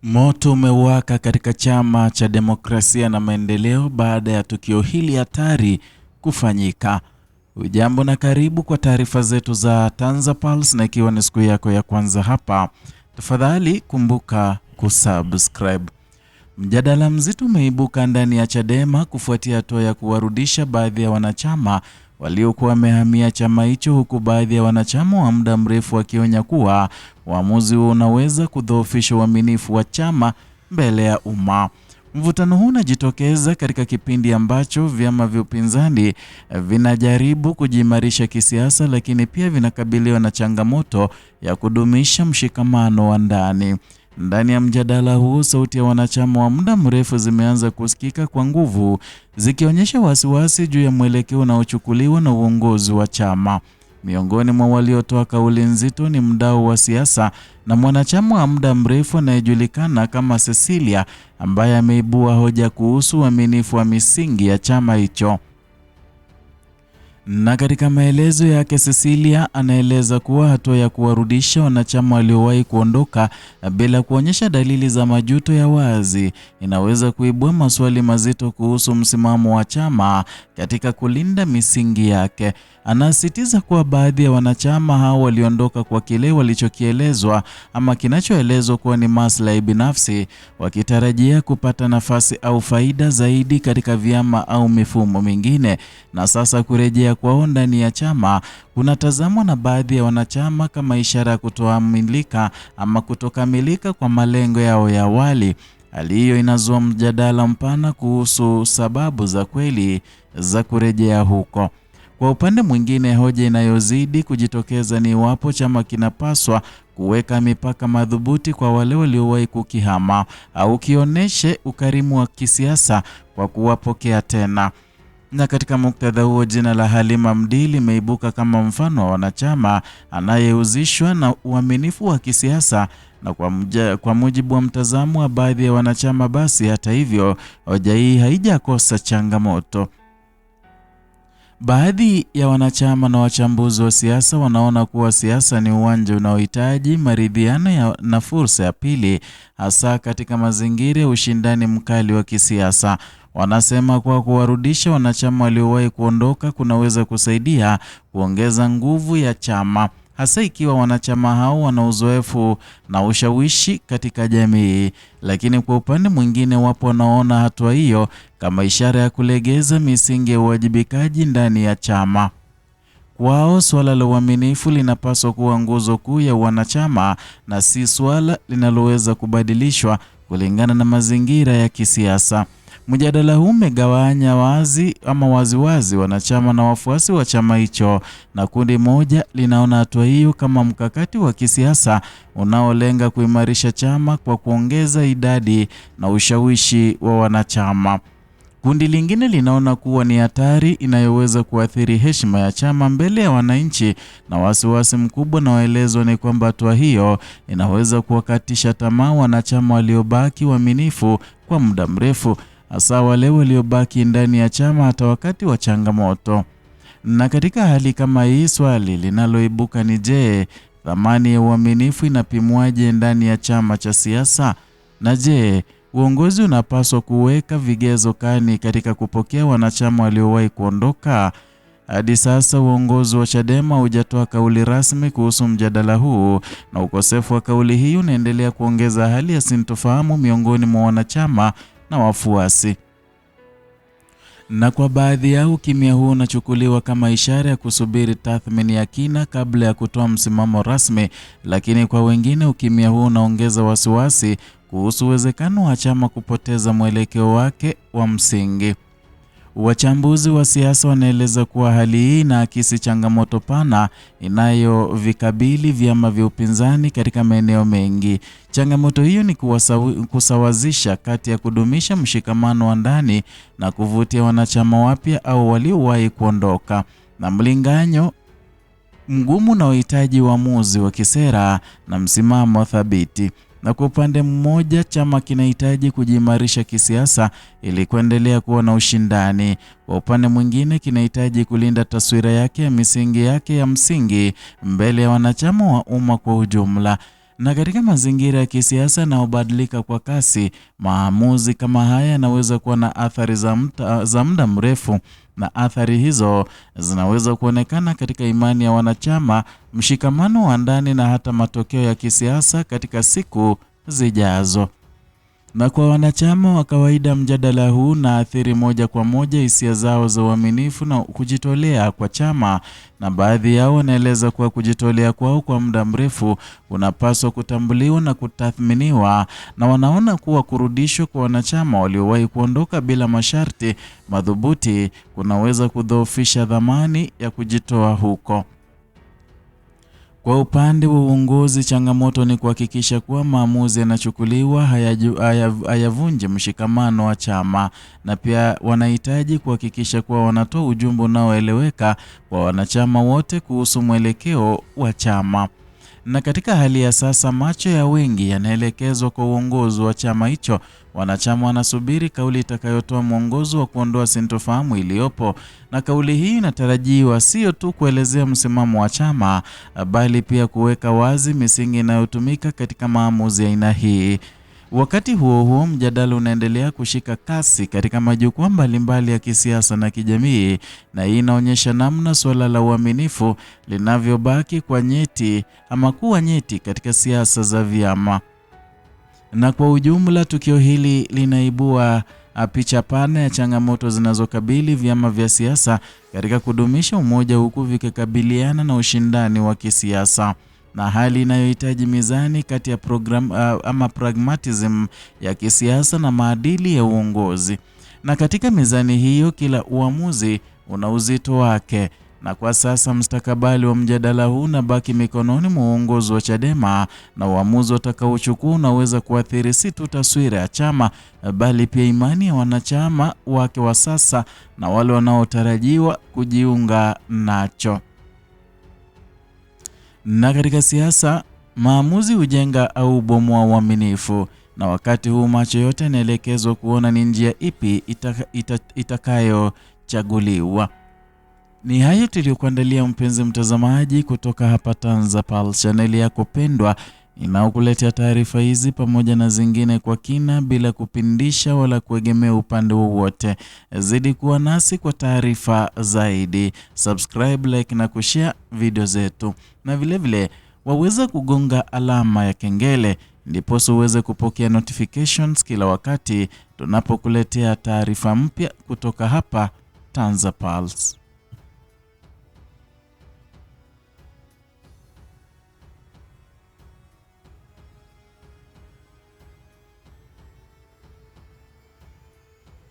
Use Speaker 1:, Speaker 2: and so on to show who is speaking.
Speaker 1: Moto umewaka katika Chama cha Demokrasia na Maendeleo baada ya tukio hili hatari kufanyika. Ujambo na karibu kwa taarifa zetu za TanzaPulse, na ikiwa ni siku yako ya kwanza hapa, tafadhali kumbuka kusubscribe. Mjadala mzito umeibuka ndani ya Chadema kufuatia hatua ya kuwarudisha baadhi ya wanachama waliokuwa wamehamia chama hicho, huku baadhi ya wanachama wa muda mrefu wakionya kuwa uamuzi huo unaweza kudhoofisha uaminifu wa chama mbele ya umma. Mvutano huu unajitokeza katika kipindi ambacho vyama vya upinzani vinajaribu kujiimarisha kisiasa, lakini pia vinakabiliwa na changamoto ya kudumisha mshikamano wa ndani. Ndani ya mjadala huu, sauti ya wanachama wa muda mrefu zimeanza kusikika kwa nguvu, zikionyesha wasiwasi juu ya mwelekeo unaochukuliwa na uongozi wa chama. Miongoni mwa waliotoa kauli nzito ni mdau wa siasa na mwanachama wa muda mrefu anayejulikana kama Cecilia, ambaye ameibua hoja kuhusu uaminifu wa misingi ya chama hicho. Na katika maelezo yake, Cecilia anaeleza kuwa hatua ya kuwarudisha wanachama waliowahi kuondoka bila kuonyesha dalili za majuto ya wazi inaweza kuibua maswali mazito kuhusu msimamo wa chama katika kulinda misingi yake. Anasisitiza kuwa baadhi ya wanachama hao waliondoka kwa kile walichokielezwa ama kinachoelezwa kuwa ni maslahi binafsi, wakitarajia kupata nafasi au faida zaidi katika vyama au mifumo mingine, na sasa kurejea kwao ndani ya chama kunatazamwa na baadhi ya wanachama kama ishara ya kutoamilika ama kutokamilika kwa malengo yao ya awali. Hali hiyo inazua mjadala mpana kuhusu sababu za kweli za kurejea huko. Kwa upande mwingine, hoja inayozidi kujitokeza ni iwapo chama kinapaswa kuweka mipaka madhubuti kwa wale waliowahi kukihama au kionyeshe ukarimu wa kisiasa kwa kuwapokea tena. Na katika muktadha huo, jina la Halima Mdee limeibuka kama mfano wa wanachama anayehusishwa na uaminifu wa kisiasa, na kwa mujibu wa mtazamo wa baadhi ya wanachama, basi hata hivyo, hoja hii haijakosa changamoto. Baadhi ya wanachama na wachambuzi wa siasa wanaona kuwa siasa ni uwanja unaohitaji maridhiano na fursa ya pili, hasa katika mazingira ya ushindani mkali wa kisiasa. Wanasema kuwa kuwarudisha wanachama waliowahi kuondoka kunaweza kusaidia kuongeza nguvu ya chama, hasa ikiwa wanachama hao wana uzoefu na ushawishi katika jamii. Lakini kwa upande mwingine, wapo wanaona hatua hiyo kama ishara ya kulegeza misingi ya uwajibikaji ndani ya chama. Kwao suala la uaminifu linapaswa kuwa nguzo kuu ya wanachama na si suala linaloweza kubadilishwa kulingana na mazingira ya kisiasa. Mjadala huu umegawanya wazi ama waziwazi wanachama na wafuasi wa chama hicho, na kundi moja linaona hatua hiyo kama mkakati wa kisiasa unaolenga kuimarisha chama kwa kuongeza idadi na ushawishi wa wanachama. Kundi lingine linaona kuwa ni hatari inayoweza kuathiri heshima ya chama mbele ya wananchi, na wasiwasi mkubwa unaoelezwa ni kwamba hatua hiyo inaweza kuwakatisha tamaa wanachama waliobaki waaminifu kwa muda mrefu, hasa wale waliobaki ndani ya chama hata wakati wa changamoto. Na katika hali kama hii, swali linaloibuka ni je, thamani ya uaminifu inapimwaje ndani ya chama cha siasa? Na je, uongozi unapaswa kuweka vigezo kani katika kupokea wanachama waliowahi kuondoka? Hadi sasa uongozi wa Chadema hujatoa kauli rasmi kuhusu mjadala huu, na ukosefu wa kauli hii unaendelea kuongeza hali ya sintofahamu miongoni mwa wanachama na wafuasi. Na kwa baadhi yao, ukimya huu unachukuliwa kama ishara ya kusubiri tathmini ya kina kabla ya kutoa msimamo rasmi, lakini kwa wengine ukimya huu unaongeza wasiwasi kuhusu uwezekano wa chama kupoteza mwelekeo wake wa msingi. Wachambuzi wa siasa wanaeleza kuwa hali hii inaakisi changamoto pana inayovikabili vyama vya upinzani katika maeneo mengi. Changamoto hiyo ni kusawazisha kati ya kudumisha mshikamano wa ndani na kuvutia wanachama wapya au waliowahi kuondoka, na mlinganyo mgumu unaohitaji uamuzi wa kisera na msimamo thabiti. Na kwa upande mmoja, chama kinahitaji kujiimarisha kisiasa ili kuendelea kuwa na ushindani. Kwa upande mwingine, kinahitaji kulinda taswira yake ya misingi yake ya msingi mbele ya wanachama wa umma kwa ujumla. Na katika mazingira ya kisiasa yanayobadilika kwa kasi, maamuzi kama haya yanaweza kuwa na athari za muda mrefu, na athari hizo zinaweza kuonekana katika imani ya wanachama, mshikamano wa ndani na hata matokeo ya kisiasa katika siku zijazo. Na kwa wanachama wa kawaida, mjadala huu unaathiri moja kwa moja hisia zao za uaminifu na kujitolea kwa chama, na baadhi yao wanaeleza kuwa kujitolea kwao kwa muda mrefu kunapaswa kutambuliwa na kutathminiwa, na wanaona kuwa kurudishwa kwa wanachama waliowahi kuondoka bila masharti madhubuti kunaweza kudhoofisha dhamani ya kujitoa huko. Kwa upande wa uongozi, changamoto ni kuhakikisha kuwa maamuzi yanachukuliwa hayavunji mshikamano wa chama, na pia wanahitaji kuhakikisha kuwa wanatoa ujumbe unaoeleweka kwa wanachama wote kuhusu mwelekeo wa chama. Na katika hali ya sasa, macho ya wengi yanaelekezwa kwa uongozi wa chama hicho. Wanachama wanasubiri kauli itakayotoa mwongozo wa kuondoa sintofahamu iliyopo, na kauli hii inatarajiwa sio tu kuelezea msimamo wa chama, bali pia kuweka wazi misingi inayotumika katika maamuzi ya aina hii. Wakati huo huo, mjadala unaendelea kushika kasi katika majukwaa mbalimbali ya kisiasa na kijamii, na hii inaonyesha namna suala la uaminifu linavyobaki kwa nyeti ama kuwa nyeti katika siasa za vyama. Na kwa ujumla, tukio hili linaibua picha pana ya changamoto zinazokabili vyama vya siasa katika kudumisha umoja huku vikikabiliana na ushindani wa kisiasa, na hali inayohitaji mizani kati ya ama pragmatism ya kisiasa na maadili ya uongozi. Na katika mizani hiyo, kila uamuzi una uzito wake. Na kwa sasa mustakabali wa mjadala huu unabaki mikononi mwa uongozi wa Chadema, na uamuzi utakaochukua unaweza kuathiri si tu taswira ya chama, bali pia imani ya wanachama wake wa sasa na wale wanaotarajiwa kujiunga nacho. Na katika siasa, maamuzi hujenga au hubomoa uaminifu, na wakati huu macho yote yanaelekezwa kuona ni njia ipi itakayochaguliwa. Ni hayo tuliyokuandalia mpenzi mtazamaji, kutoka hapa TanzaPulse, chaneli yako pendwa inayokuletea taarifa hizi pamoja na zingine kwa kina bila kupindisha wala kuegemea upande wowote. Zidi kuwa nasi kwa taarifa zaidi. Subscribe, like na kushare video zetu, na vilevile waweza kugonga alama ya kengele ndiposa uweze kupokea notifications kila wakati tunapokuletea taarifa mpya kutoka hapa TanzaPulse.